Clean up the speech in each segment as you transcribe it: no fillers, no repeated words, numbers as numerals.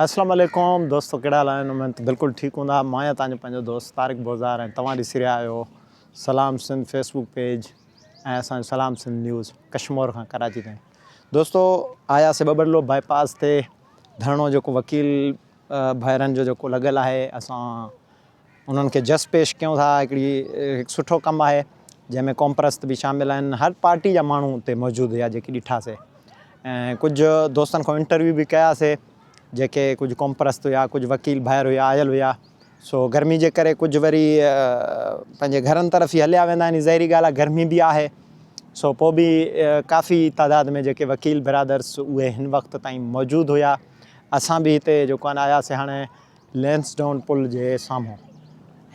اسلام عليڪم دوستو ڪهڙا حال آهن اميد ته بلڪل ٺيڪ هوندا مان آهيان توهان جو پنهنجو دوست طارق بوزار ۽ توهان ڏسي رهيا آهيو سلام سنڌ فيسبوڪ پيج ۽ اسان جو سلام سنڌ نيوز ڪشمور کان ڪراچي تائين دوستو آياسي ٻٻرلو باء پاس تي ڌرڻو جيڪو وڪيل ڀائرن جو جيڪو لڳل آهي اسان انهن کي جس پيش ڪيون ٿا هڪڙي هڪ سٺو ڪم آهي جنهن ۾ قومپرست به شامل آهن هر پارٽي جا ماڻهو اتي موجود هيا جيڪي ڏٺاسي ۽ ڪجهه دوستن کان انٽرويو به ڪياسي جيڪي ڪجهه قومپرست هيا ڪجهه وڪيل ڀائر هيا آيل هيا سو گرمي جي ڪري ڪجهه وري پنهنجي گهرن طرف ئي هليا ويندا آهن ظاهري ڳالهه آهي گرمي به آهي سو پوء به ڪافي تعداد ۾ جيڪي وڪيل برادرس اهي هن وقت تائين موجود هيا اسان به هتي جيڪو آهي آياسي هاڻي لينسڊائون پل جي سامهون.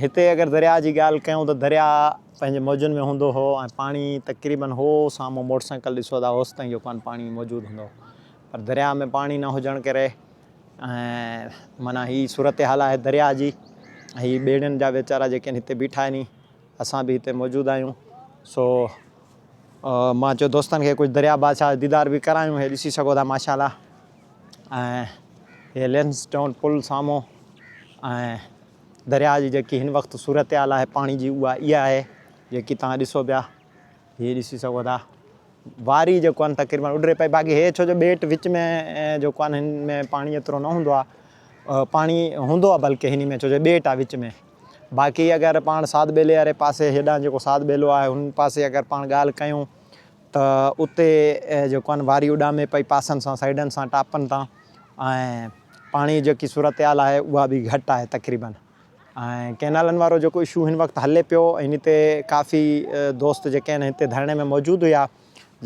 هتي اگر درياء جي ڳالهه ڪيون ته درياء پنهنجي موجن ۾ هوندو هو ۽ پاڻي تقريبن هو سامهون موٽر سائيڪل ڏسو ٿا هوستائين جيڪو آهي پاڻي موجود هوندو هو پر درياء ۾ پاڻي نه هجڻ ڪري ۽ معنيٰ هي صورتحال آهي درياء جي هي ٻيڙين جا ويچارا جيڪي آهن هتي بيٺا آهن اسان به هتي موجود آهيون سو مان چيو دوستن کي ڪجهه درياء بادشاهه جو ديدار به ڪرايون هي ڏسي سگهو ٿا ماشاء الله ۽ هي لينسڊائون پل سامهون ۽ درياء جي جيڪي هن وقت صورتحال آهي پاڻي جي اها اها آهي جيڪي توهان ڏسو پيا هي ڏسي سگهو ٿا واري جيڪو آهي تقريبن اڏري پئي باقي هي ڇو جو ٻيٽ وچ ۾ جيڪو آهي هن ۾ پاڻي ايترو نه هوندو آهي پاڻي هوندو آهي بلڪه هن ۾ ڇو جو ٻيٽ آهي وچ ۾ باقي اگر پاڻ ساڌ ٻيلي واري پاسي هيڏانهن جيڪو ساڌ ٻيلو آهي هن پاسي اگر پاڻ ڳالهه ڪيون ته اتي جيڪو آهن واري اڏامي پئي پاسن سان سائيڊن سان ٽاپن تان ۽ پاڻي جي جيڪي صورتحال آهي اها به گهٽ آهي تقريبن ۽ ڪينالن وارو جيڪو اشو هن وقت هلي پيو ان تي ڪافي دوست جيڪي آهن هتي ڌرڻي ۾ موجود هيا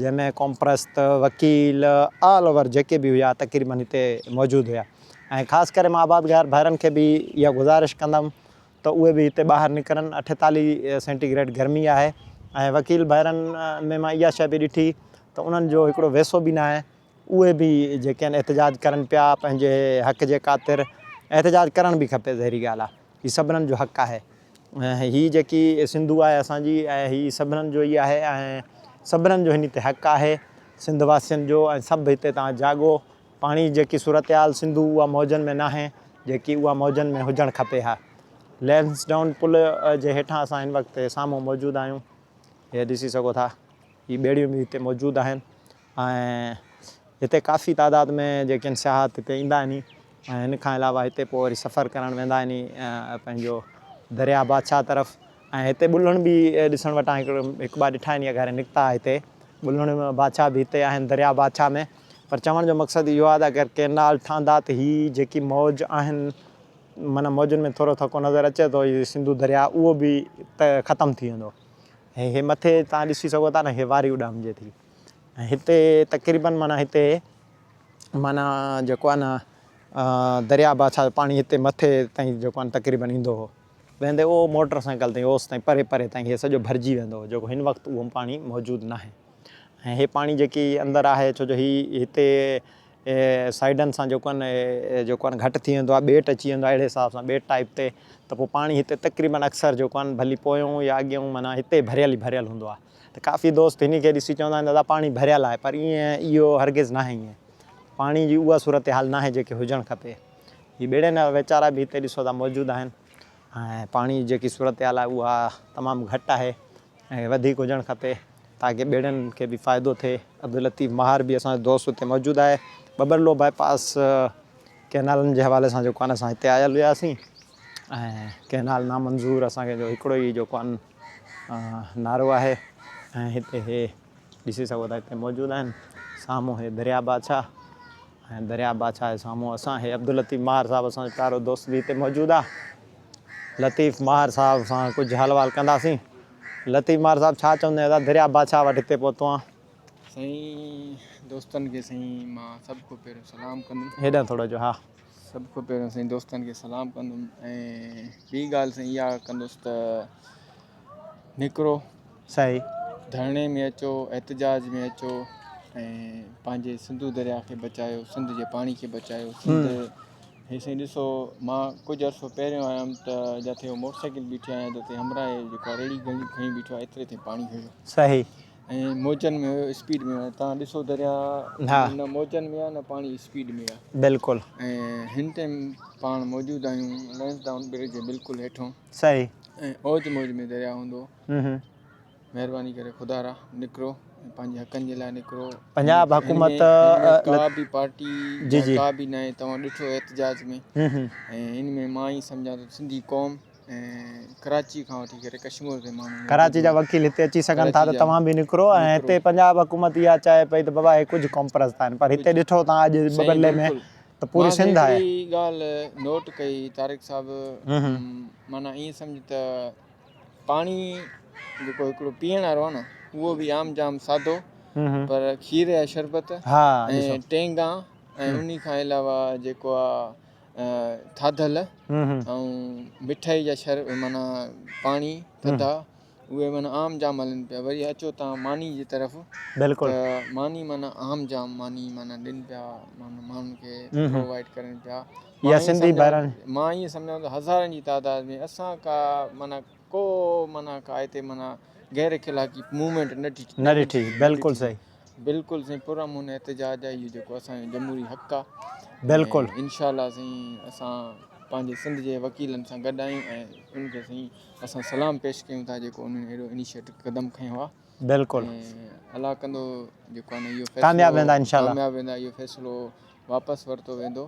جنهن ۾ قومپرست وڪيل آل اوور جيڪي به هيا تقريبن هتي موجود هيا ۽ خاص ڪري مان آبادگار ڀائرن کي به اها گذارش ڪندم ته اهي به هتي ٻاهر نڪرن، 48 سينٽي گريڊ گرمي آهي ۽ وڪيل ڀائرن ۾ مان اها شيء به ڏٺي ته انهن جو هڪڙو ويسو به ناهي اهي به جيڪي آهن احتجاج ڪرن پيا پنهنجي حق جي خاطر احتجاج ڪرڻ به کپي ظاهري ڳالهه آهي هي سڀنن جو حق آهي ۽ هي جيڪي سنڌو آهي اسان جي ۽ هي سڀنن جو ئي آهي ۽ سڀنن جو هن تي حق آهي سنڌ واسين جو ۽ سڀ هتي تان جاڳو پاڻي جي جيڪي صورتحال سنڌو اها موجن ۾ ناهي جيڪي اها موجن ۾ هجڻ کپي ها. لينسڊائون پل جي هيٺان اسان هن وقت سامهون موجود آهيون. هي ڏسي سگهو ٿا هي ٻيڙيون به هتي موجود آهن ۽ هتي ڪافي تعداد ۾ جيڪي آهن سياحت هتي ايندا آهن ۽ هن کان علاوه هتي پوء وري سفر ڪرڻ ويندا آهن پنهنجو درياء بادشاهه طرف ۽ هتي ٻلهڻ به ڏسڻ وٽان هڪڙو هڪ ٻه ڏٺا آهن اگهاري نڪتا هتي ٻلهڻ بادشاهه به هتي آهن درياء بادشاهه ۾ پر چوڻ جو مقصد اهو آهي ته اگر ڪينال ٺهندا ته هي جيڪي موج آهن معنيٰ موجن ۾ ٿورو ٿڪو نظر اچي ٿو هي سنڌو درياء اهو به ته ختم ٿي ويندو ۽ هي مٿي تان ڏسي سگهو ٿا نه هي واري اڏامجي ٿي ۽ هتي تقريبن معنيٰ هتي معنيٰ جيڪو آهي نه درياء بادشاهه جو پاڻي هتي مٿي تائين جيڪو آهي تقريبن ايندو هو ويندي اهو موٽر سائيڪل تائين اوس تائين پري پري تائين هي سڄو ڀرجي ويندو هو جيڪو هن وقت اهو پاڻي موجود ناهي ۽ هي پاڻي جيڪي اندر آهي ڇو جو هي هتي سائيڊن سان جيڪو آهن جيڪو آهن گهٽ ٿي ويندو آهي ٻيٽ اچي ويندو آهي اهڙي حساب سان ٻيٽ ٽائيپ تي ته پوء پاڻي هتي تقريبن اڪثر جيڪو آهن ڀلي پويون يا اڳيون معنيٰ هتي ڀريل ئي ڀريل هوندو آهي ته ڪافي دوست هن کي ڏسي چوندا آهن دادا پاڻي ڀريل آهي پر ائين اهو هرگز ناهي ائين پاڻي جي اها صورتحال ناهي جيڪي هجڻ کپي هي ٻيڙين وارا ويچارا به هتي ڏسو ٿا موجود آهن ۽ پاڻي جي جيڪي صورتحال آهي اها تمام گهٽ آهي ۽ وڌيڪ هجڻ کپي تاڪه ٻيڙين کي به فائدو ٿئي عبداللطيف مهار به اسان جو دوست هتي موجود آهي ٻٻرلو باء پاس ڪينالن جي حوالي سان جيڪو آهي اسان هتي آيل هياسين ۽ ڪينال نامنظور اسان کي جو هڪڙو ئي جيڪو آهي نعرو آهي ۽ هتي هي ڏسي سگهو ٿا هتي موجود آهن سامهون هي دريا بادشاهه ۽ دريا بادشاهه جي سامهون اسان هي عبداللطيف ماهر صاحب اسان جو پيارو دوست به هتي موجود آ لطيف ماهر صاحب سان ڪجهه حال وال ڪنداسين لطيف ماهر صاحب ڇا چوندين ادا دريا بادشاهه وٽ هتي پهتو آن. سائين دوستن کي سائين مان سڀ کان پهريون سلام ڪندم. هيڏانهن ٿورو اچو ها. سڀ کان پهريون سائين دوستن کي سلام ڪندم ۽ ٻي ڳالهه سائين اها ڪندس ته نڪرو صحيح. ڌرڻي ۾ اچو احتجاج ۾ اچو ۽ پنهنجي سنڌو درياء کي بچايو سنڌ جي پاڻي کي بچايو سنڌ هي سائين ڏسو مان ڪجهه عرصو پهريون آيم ته جتي هو موٽر سائيڪل بيٺي آهيان تتي همراهه جيڪو آهي ريڙهي گهڻي کڻي بيٺو آهي ايتري تائين پاڻي هيو صحيح. ۽ موجن ۾ هيو اسپيڊ ۾ هيو تان ڏسو دريا نه موجن ۾ آ نه پاڻي اسپيڊ ۾ آ بلڪل ۽ هن ٽائيم پاڻ موجود آهيون لينس ڊائون برج جي بلڪل هيٺون صحيح ۽ اوج موج ۾ دريا هوندو مهرباني ڪري خدا را نڪرو ۽ پنهنجي حقن جي لاء نڪرو پنجاب حڪومت ڪا به پارٽي جي جي ڪا به ناهي توهان ڏٺو احتجاج ۾ ۽ ان ۾ مان ئي سمجهان ٿو سنڌي قوم ۽ ڪراچي کان وٺي ڪري ڪشمور تائين ماڻهو ڪراچي جا وڪيل هتي اچي سگهن ٿا ته توهان به نڪرو ۽ هتي پنجاب حڪومت اها چاهي پئي ته بابا هي ڪجهه قومپرست آهن پر هتي ڏٺو توهان اڄ ٻٻرلي ۾ ته پوري سنڌ آهي. مان هڪڙي ڳالهه نوٽ ڪئي طارق صاحب معنيٰ ائين سمجهه ته پاڻي جيڪو هڪڙو پيئڻ وارو آهي نه اهو به عام جام سادو پر کير جا شربت ۽ ٽينگا ۽ انهي کان علاوه جيڪو آهي ٿاڌل ۽ مٺائي جا شر معنيٰ پاڻي ٿڌا اهي معنيٰ عام جام هلن پيا وري اچو تان ماني جي طرف بلڪل ته ماني معنيٰ عام جام ماني معنيٰ ڏين پيا معنيٰ ماڻهن کي پرووائيڊ ڪرن پيا يا سنڌي ڀائرن مان ائين سمجهان ٿو هزارن جي تعداد ۾ اسان ڪا معنيٰ ڪو معنيٰ ڪا هتي معنيٰ غير اخلاقي موومينٽ نه ڏٺي نه ڏٺي بلڪل صحيح بلڪل سائين پر امن احتجاج آهي اهو جيڪو اسان جو جمهوري حق آهي بلڪل انشاء الله سائين اسان پنهنجي سنڌ جي وڪيلن سان گڏ آهيون ۽ ان کي سائين اسان سلام پيش ڪيون ٿا جيڪو انهن اهڙو انيشيٽو قدم کنيو آهي بلڪل الله ڪندو جيڪو آهي نه اهو فيصلو ڪامياب ويندا انشاء الله ڪامياب ويندا اهو فيصلو واپس ورتو ويندو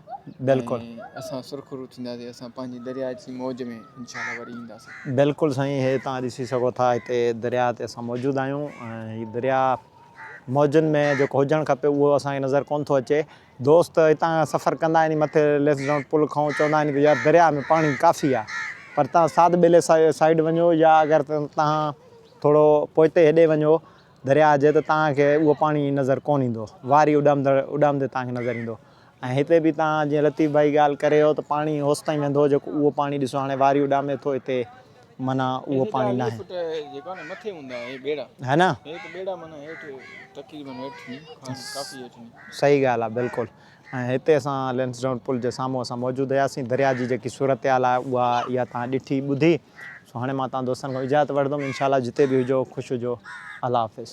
بلڪل اسان سرخرو ٿينداسين اسان پنهنجي درياء جي موج ۾ انشاء الله وري اينداسين. بلڪل سائين هي توهان ڏسي سگهو ٿا هتي درياء تي اسان موجود آهيون ۽ هي درياء موجن ۾ جيڪو هجڻ کپي اهو اسان کي نظر ڪونه ٿو اچي دوست هتان کان سفر ڪندا آهن مٿي ليسڊائون پل کان چوندا آهن ته يار درياء ۾ پاڻي ڪافي آهي پر توهان ساڌ ٻيلي سائيڊ وڃو يا اگر توهان ٿورو پوئتي هيڏي وڃو درياء جي ته توهان کي اهو پاڻي نظر ڪونه ايندو، واري اڏامندڙ اڏامندي توهان کي نظر ايندو ۽ هتي به توهان جيئن لطيف ڀائي ڳالهه ڪري ويو ته پاڻي هوستائين ويندو هو جيڪو اهو پاڻي ڏسو هاڻي واري اڏامي ٿو هتي معنيٰ اهو پاڻي ناهي. هي نه؟ صحيح ڳالهه آهي بلڪل ۽ هتي اسان لينسڊائون پل جي سامهون اسان موجود هياسين درياء جي جيڪي صورتحال آهي اها اها توهان ڏٺي ٻڌي سو هاڻي مان توهان دوستن کان اجازت وٺندم انشاء الله جتي به هجو خوش هجو الله حافظ.